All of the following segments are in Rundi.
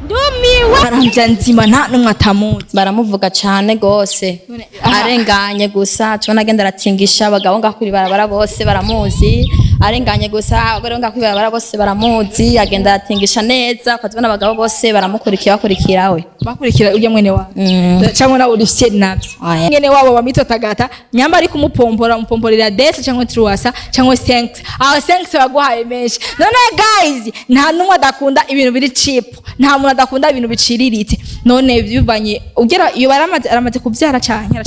Ndumiwe. Maramvya nzima nta n'umwe atamuzi. Baramuvuga cane gose. Arenganye gusa tubona agenda aratingisha abagabo ngaho kw'ibarabara bose baramuzi. Arenganye gusa abagore ngaho kw'ibarabara bose baramuzi, agenda aratingisha neza, ukazibona abagabo bose baramukurikira bakurikira we. Bakurikira urya mwene wabo cyangwa nawe uri navyo? Oya. Mwene wabo bamwita Tagata, nyamba ari kumupompora, mupomporera dese cyangwa truwasa cyangwa senks, aho senks baguhaye menshi. None guys, nta n'umwe adakunda ibintu biri cheap, nta muntu adakunda ibintu biciriritse. None bivanye ugera iyo baramaze, aramaze kuvyara cyane.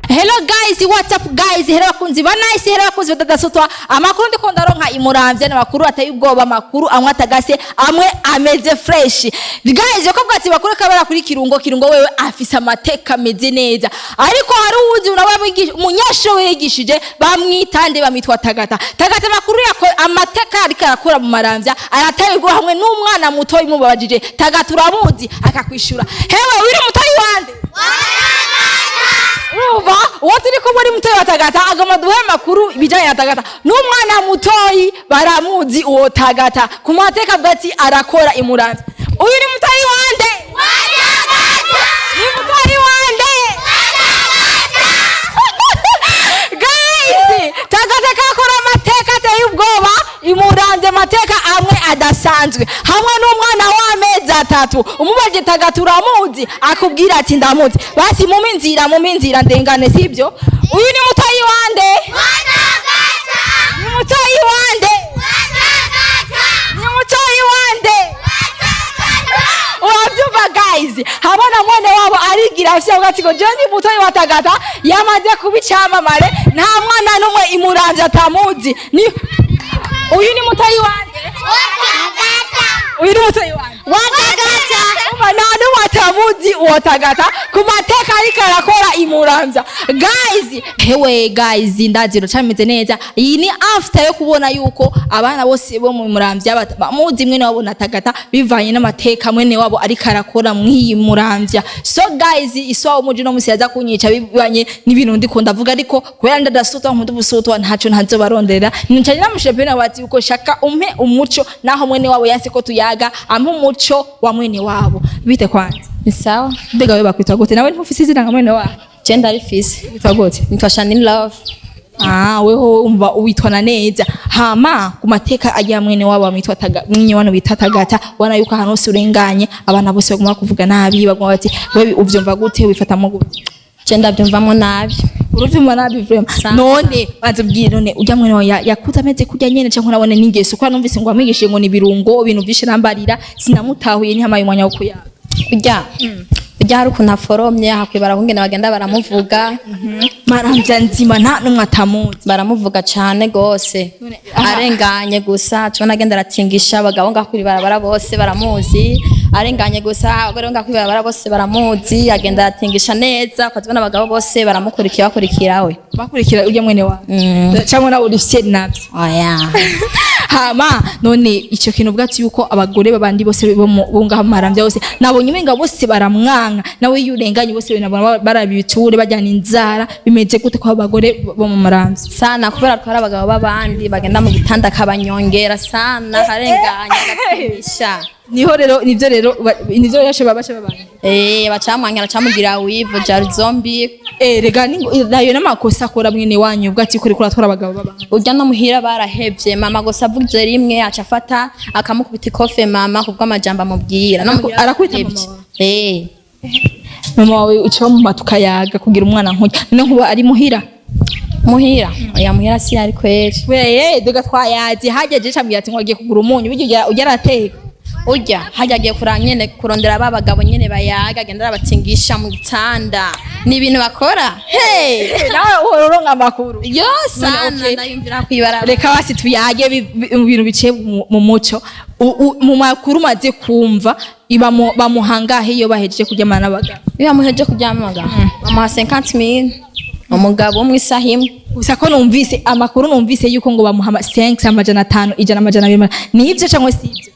Hello guys, what's up guys? Hello bakunzi ba Nice, hello bakunzi ba Dada Sotwa. Amakuru ndiko ndaronka imuramvya ni amakuru ateye ubwoba, amakuru amwe atagase, amwe ameze fresh. Guys, ko bwatsi bakuru kabara kuri Kirungo, Kirungo wewe afise amateka ameze neza. Ariko hari uwuzi nawe mwigisha, umunyeshuri wigishije bamwitande bamwitwa Tagata. Tagata amakuru yako amateka ariko arakora mu Maramvya arateye ubwoba, hamwe n'umwana muto imubabajije. Tagata uramuzi akakwishura. Hewe wiri mutoyi wande? Urumva uwo turi kumwe ari mutoyi wa Tagata, agomba duhe amakuru ibijyanye na Tagata. N'umwana mutoyi baramuzi uwo Tagata ku mateka avuga ati arakora imuramvya. Uyu ni mutoyi wande? Ni mutoyi wande? Guys, Tagata kakora amateka ateye ubwoba imuramvya, amateka amwe adasanzwe, hamwe n'umwana w'amezi 3. Umubaje Tagata uramuzi, akubwira ati ndamuzi. Basi mumpe inzira, mumpe inzira ndengane, sibyo? Uyu ni mutoyi wande? Ni mutoyi wande? Ni mutoyi wande? Uravyumva guys, habona mwene wabo arigira afise avuga ati ngo jewe ndi mutoyi wa Tagata, yamaze kuba icamamare, nta mwana n'umwe imuramvya atamuzi. Ni uyu ni mutoyi wande? Uyu ni mutoyi wande? Umva, nta n'umwe atamuzi uwo Tagata ku mateka ariko arakora imuramvya. Guys, hewe guys, ndaziro cameze neza. Iyi ni after yo kubona yuko abana bose bo mu Muramvya bamuzi mwene wabo na Tagata bivanye n'amateka mwene wabo ariko arakora mw'iyi Muramvya. So guys, iswa umuji no musi yaza kunyica bivanye n'ibintu ndiko ndavuga, ariko kubera ndadasutwa nkunda ubusutwa ntaco ntazobarondera. Nicaye namushepena bati uko shaka umpe umuco, naho mwene wabo yanse ko tuyaga, ampe umuco wa mwene wabo. Bite kwanza? Ni sawa. Mbega wewe bakwitwa gute? Nawe ntufise izina nka mwene wabo? Je ndarifise. Witwa gute? Nitwa Shanine Love. Ah, weho umva uwitwana neza. Hama ku mateka ajya mwene wabo bamwitwa Taga, mwene wano bita Tagata, wana yuko ahantu hose urenganye abana bose baguma kuvuga nabi, baguma bati wewe uvyumva gute, wifatamo gute? Je ndavyumvamwo nabi. Uruvyumva nabi vraiment. Sana. None banze ubwire, none ujya mwene wawe yakuze ameze kurya nyene canke nabone n'ingeso? Kwa numvise ngo amwigishe ngo ni birungo ibintu vyinshi nambarira sinamutahuye, ntihamaye umwanya wo kuyaga. Urya hari ukuntu aforomye hakwibara kungene bagenda baramuvuga. Maramvya nzima nta n'umwe atamuzi. Baramuvuga cane gose. Arenganye gusa tubona agenda aratingisha abagabo ngaho kw'ibarabara bose baramuzi. Arenganye gusa abagore ngaho kw'ibarabara bose baramuzi, agenda aratingisha neza, ukazibona abagabo bose baramukurikira bakurikira we. Bakurikira urya mwene wawe cyangwa nawe uri fier navyo? Oya. Hama none ico kintu uvuga ati yuko abagore babandi bose bo ngaha mu Maramvya bose nabonye umenga bose baramwanka, nawe iyo urenganye bose nabona barabiture bajyana inzara, bimeze gute ko abagore bo mu Maramvya? Sana kubera twari abagabo b'abandi bagenda mu gitanda akabanyongera sana, akarenganya agatingisha. Niho rero nivyo rero nivyo rero babasha babanye. Bacamwankira bacamugira wivu jari zombi. Rega nayo n'amakosa akora mwene wanyu uvuga ati kuri kuratwara abagabo babandi. Urya no muhira barahevye mama gusa avuze rimwe aca afata akamukubita ikofe mama kubw'amajambo amubwira. No muhira Arakwita mama barahevye. wawe? Eh. Mama wawe uca mu matuka yaga kugira umwana nkurya, none nkuba ari muhira? Muhira oya, muhira si ari kweri. Weye duga twayazi hageje camubwira ati ngo agiye kugura umunyu bijya ujya arateka. Urya harya agiye kuraba nyene kurondera ba bagabo nyene bayaga agenda arabatingisha mu gitanda, ni ibintu bakora hey. Nawe uhora uronka amakuru. Yo sana. Okay. Ndayumvira kwibarabara. Reka basi tuyage mu bintu biciye mu muco. Mu makuru maze kumva bamuhangahe iyo bahejeje kuryamana n'abagabo? Iyo bamuhejeje kuryamana bamuha 50000 umugabo umwe isaha imwe. Gusa ko numvise amakuru, numvise yuko ngo bamuha 5 500 100 200, nivyo cyangwa si ivyo?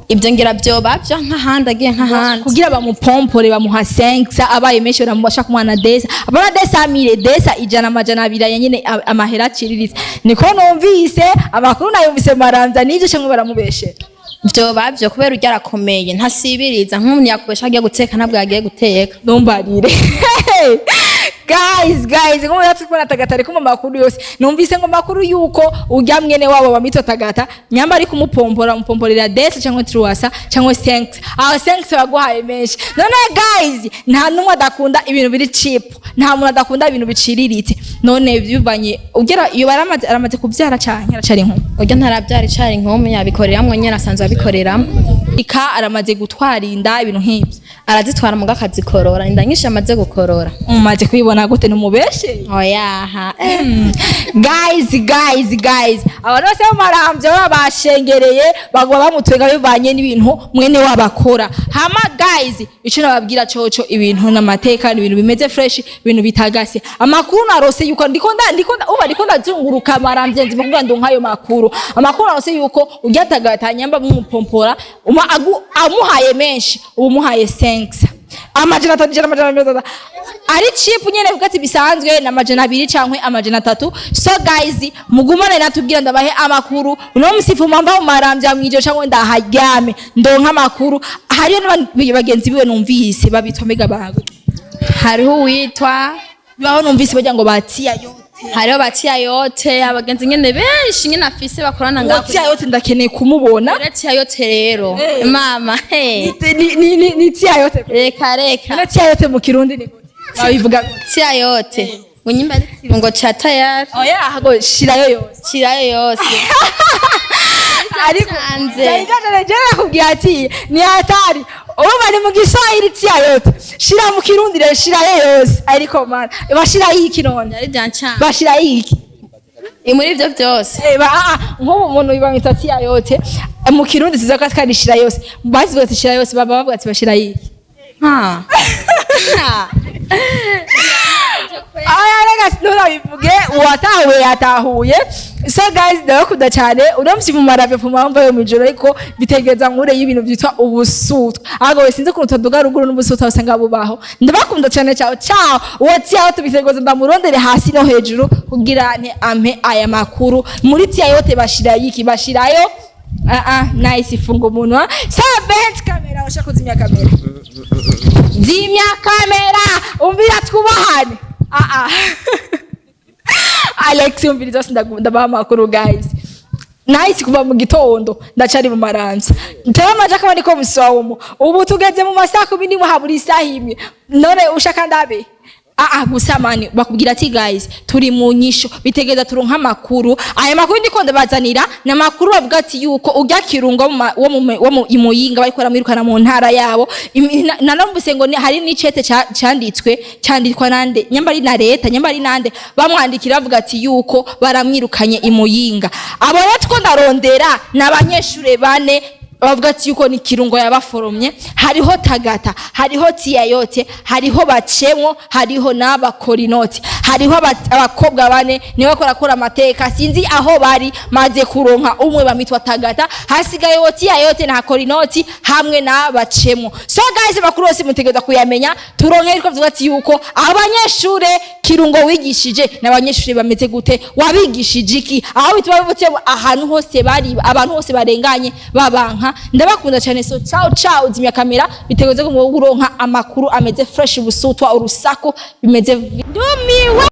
Ibyo ngira byoba byo nk'ahandi, agiye nk'ahandi. Kugira bamupompore, bamuha 5, abaye menshi baramubasha kumwana 200, abona 200 mille, 200, 100, 200, ya nyene amahera aciriritse. Niko numvise amakuru, nayumvise Maramvya. N'ivyo canke baramubeshera? Vyoba vyo, kubera urya arakomeye, ntasibiriza. Nk'umuntu yakubesha agiye guteka, ntabwo yagiye guteka. Numbarire guys, guys, nko yatse kubona Tagata, ariko mu makuru yose numvise ngo makuru yuko urya mwene wabo bamwita Tagata, nyamba ari kumupompora, mupomporera 200 cyangwa 300 cyangwa 5. Aho 5 baguhaye menshi. None guys, nta numwe adakunda ibintu biri cheap, nta muntu adakunda ibintu biciriritse. None bivanye ugera iyo baramaze, aramaze kubyara cyane, aracari inkumi? Urya ntarabyara, icari inkumi, yabikoreramwo nyene, asanzwe abikoreramwo. Ika aramaze gutwara inda, ibintu nk'ibyo? Arazitwara muga akazikorora, inda nyinshi amaze gukorora. Umaze kubibona gute? Numubeshe? Oyaha. Guys, guys, guys, abantu bose b'Amaramvya baba bashengereye, baguma bamutwenga bivanye n'ibintu mwene wabakora. Hama guys, ico nababwira coco, ibintu n'amateka, ni ibintu bimeze fresh, ibintu bitagase. Amakuru narose yuko ndiko uba ndiko ndazunguruka Maramvya nzima kugira ngo nkayo makuru. Amakuru narose yuko urya Tagata, nyamba mumupompora, amuhaye menshi, ubu muhaye 5, 300, 100, 300, ari cheap nyene, kuko ati bisanzwe na 200 cankwe 300. So guys, mugumane natubwira, ndabahe amakuru. Uno musifu mamba mu Maramvya mwijo cankwe ndaharyame ndonka amakuru. Hariyo n'abandi bagenzi biwe numvise babitwa mbega bago? Hariho uwitwa Baho numvise bagira ngo batiya yote. Hariho batiya yote, abagenzi nyene benshi nyene afise bakorana ngaho. Batiya yote ndakeneye kumubona. Rero tiya yote rero, mama he. Ni tiya yote? Reka reka. Na tiya yote mu Kirundi ni gute? Babivuga gute? Tiya yote ngo nyimba ari ngo cha tayari. Oya, hago shirayo yose. Shirayo yose. Ariko Hanze. Nakubwiye ati ni hatari. Urumva ni mu Giswahili tiya yote, shira mu Kirundi rero shirayo yose. Ariko mana, bashirayo iki none? Byari byancanga. Bashirayo iki? Muri ivyo byose. Eh, nk'ubu umuntu bamwita tiya yote. Mu Kirundi tuzi ko atari shira yose. Bazivuga ati shira yose, baba bavuga ati bashirayo iki? Ha. Ha. Aya, reka nturabivuge, uwatahuye yatahuye. So guys, ndabakunda cyane. Uno musi mu Maramvya pfuma mvayo mw'ijoro, ariko bitegereza nkure y'ibintu byitwa ubusutwa. Ahubwo sinzi ukuntu tuduga ruguru n'ubusutwa usanga bubaho. Ndabakunda cyane. Ciao ciao. Uwo tiya tubitegereza, ndamurondere hasi no hejuru kugira nte ampe aya makuru. Muri tiya yote bashirayo iki? Bashirayo. Ah ah, nice, funga umunwa. Sa bent kamera, ushaka kuzimya kamera, zimya kamera. Umvira, twubahane. Ah ah, Alex, umviriza, ndabaha amakuru guys. Nice, kuva mu gitondo ndacari mu Maramvya, ntera amaje akaba niko musawumo. Ubu tugeze mu masaha 11, habura isaha imwe. None ushaka ndabe? Ah ah, gusa mani bakubwira ati guys, turi mu nyisho, bitegeza turonka amakuru. Aya makuru ndiko ndabazanira ni amakuru bavuga ati yuko urya Kirungo wo mu Imuyinga bariko baramwirukana mu ntara yabo. Nanumvise ngo hari n'icete canditswe, candikwa nande, nyamba ari na leta, nyamba ari nande, bamwandikira bavuga ati yuko baramwirukanye Imuyinga. Abo rero two ndarondera ni abanyeshure bane bavuga ati yuko ni Kirungo yabaforomye. Hariho Tagata, hariho Tiyayote, hariho Bacemwo, hariho n'Abakorinoti, hariho abakobwa bane niwe bakora amateka. Sinzi aho bari. Maze kuronka umwe bamitwa Tagata, hasigaye wo Tiyayote na Korinoti hamwe n'Abacemwo. So guys, makuru yose mutegereza kuyamenya. Turonke ariko vuga ati yuko abanyeshure Kirungo wigishije n'abanyeshure bameze gute, wabigishije iki, aho bituma bivutse ahantu hose bari, abantu hose barenganye babanka. Ndabakunda cyane. So ciao ciao, zimya kamera, bitegereza ko uronka amakuru ameze fresh, busutwa, urusaku bimeze. Ndumiwe.